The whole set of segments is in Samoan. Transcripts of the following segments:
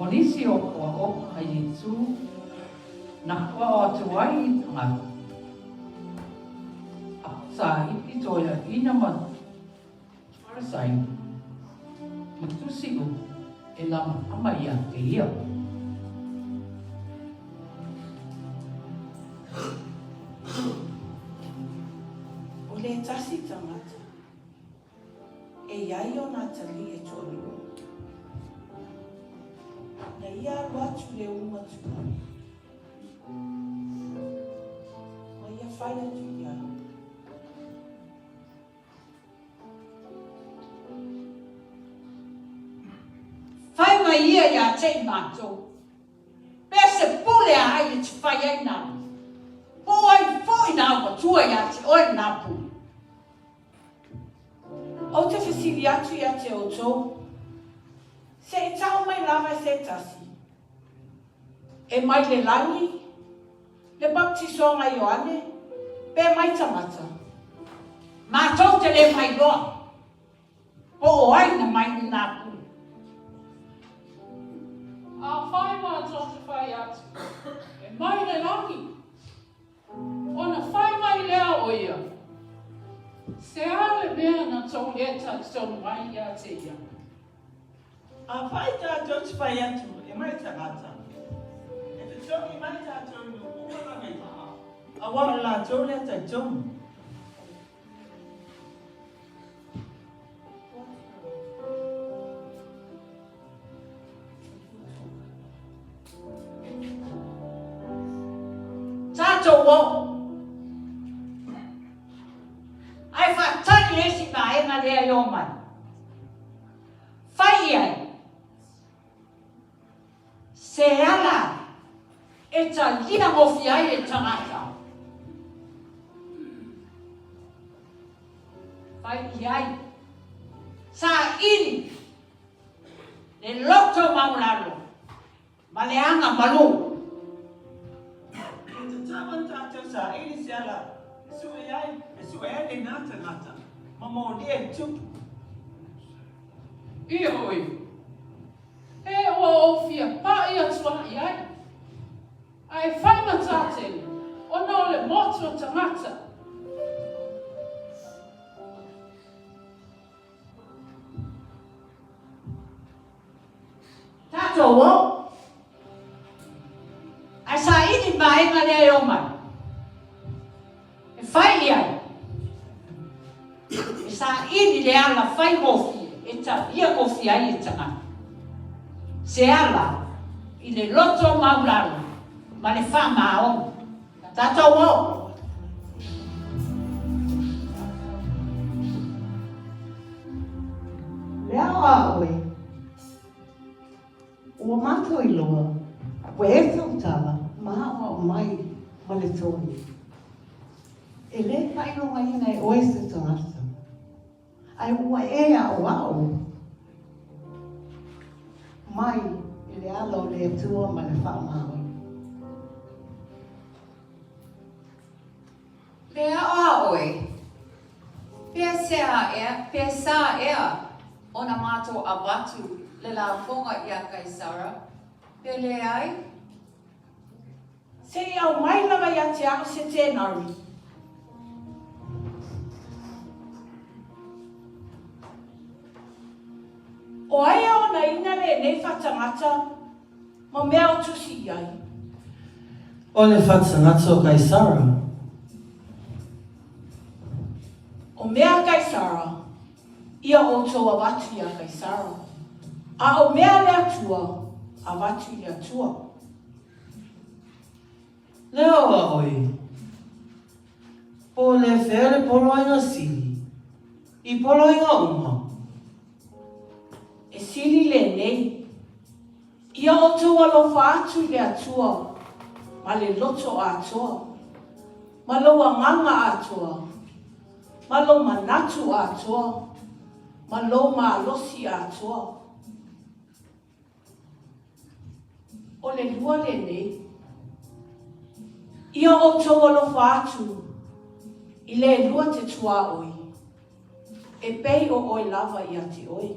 O nisi o aoaoga a Iesū na aoao atu ai i tagata, a saili toeaiina ma Farisai ma tusi uma e lamalama ia te ia. O le tasi tagata. E i ai ona atalii e toalua. Na ia alu atu i le uma tuai, ma ia fai atu i ai. Fai mai ia ia te i matou, pe se pule a ai e te fai ai nā mea, po o ai foi nā matua ia te oe nā pule. Ou te fesili atu ia te outou, se i tau mai lava e se tasi, e mai le lagi, le baptisoga a Ioane, pe mai tagata? Matou te le mailoa po o ai na mai i nā pule. Afai matou te fai atu, e mai le lagi, Ona fai mai lea o ia, Se a le mea na tou le talitonu ai ia te ia? Afai tatou te fai atu e mai tagata, e totogi mai tatou i nuu uma lava i maa, aua o latou lea talitonu. Tatou o. Ae faatali le isi vaega lea e o mai. Fai i ai se ala e talia gofie ai e tagata. Fai i ai saili le loto maulalo ma le aga malū. E tatau ana tātou saili se ala e sue ai, e sue ai lenā tangata, ma mōlia i tupu. Ioe, e ua ou fia paʻi atu a i ai, a e faigata tele ona o le motu o tagata. Tatou o. Ae saili vaega lea e omai. E fai i ai. E saili le ala faigofie e talia gofie ai e tagata. Se ala i le loto maulalo ma le faamaoni. Tatou o. Le ao a oe, ua matou iloa, ua e tautala ma aoao mai ma le tonu. E le faailogaina e oe se tagata, ae ua e aoao mai i le ala o le Atua ma le faamaoni. Le aʻo a ʻoe, pea sea ea, pea sa ea ona mātou avatu le lafoga iā Kaisara, pe leai? Se i aumai lava ia te au se tenari. O ai a ona ina lenei fatagata ma mea o tusi i ai? O le fatagata o Kaisara. O mea a Kaisara, ia outou avatu ia Kaisara, a o mea a le Atua, avatu i le Atua. Le ao a oe, po le fea le poloaiga sili, i poloaiga uma. E sili lenei, ia outou alofa atu i le Atua ma le loto atoa, ma lou agaga atoa, ma lou manatu atoa, ma lou malosi atoa. O le lua lenei. Ia outou alofa atu i le lua te tuaoi, e pei o oe lava ia te oe.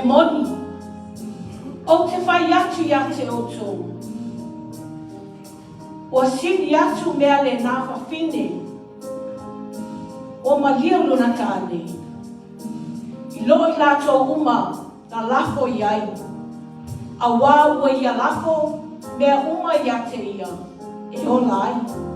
E moni, ou te fai atu iā te outou, ua sili atu mea lenā fafine ua maliu lona tāne, i lo i latou uma na lafo i ai, auā ua ia lafo mea uma iā te ia e ola ai.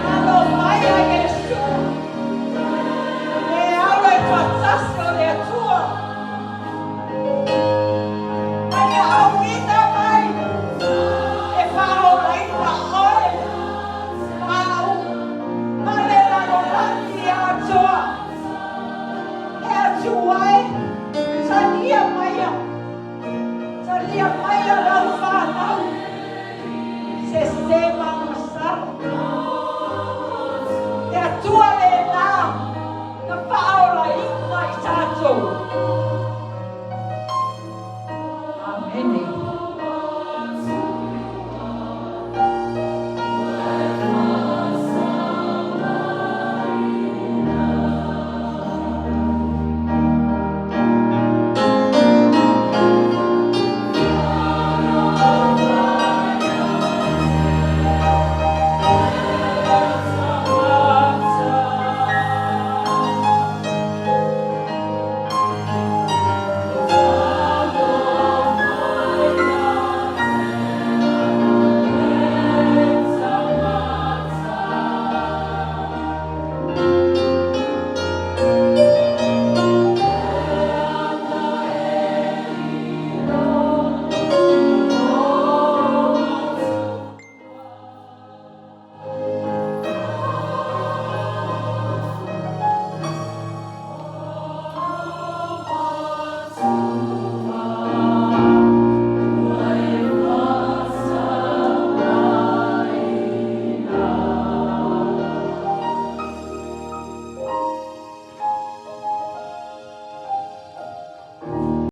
Talofa e a Iesu, e alo e toatasi o le Atua. Mai le auina mai e faaolaina oe ma au ma le lalolagi atoa. E Atua e, talia maia, talia maia lau fanau, sese ma gasala.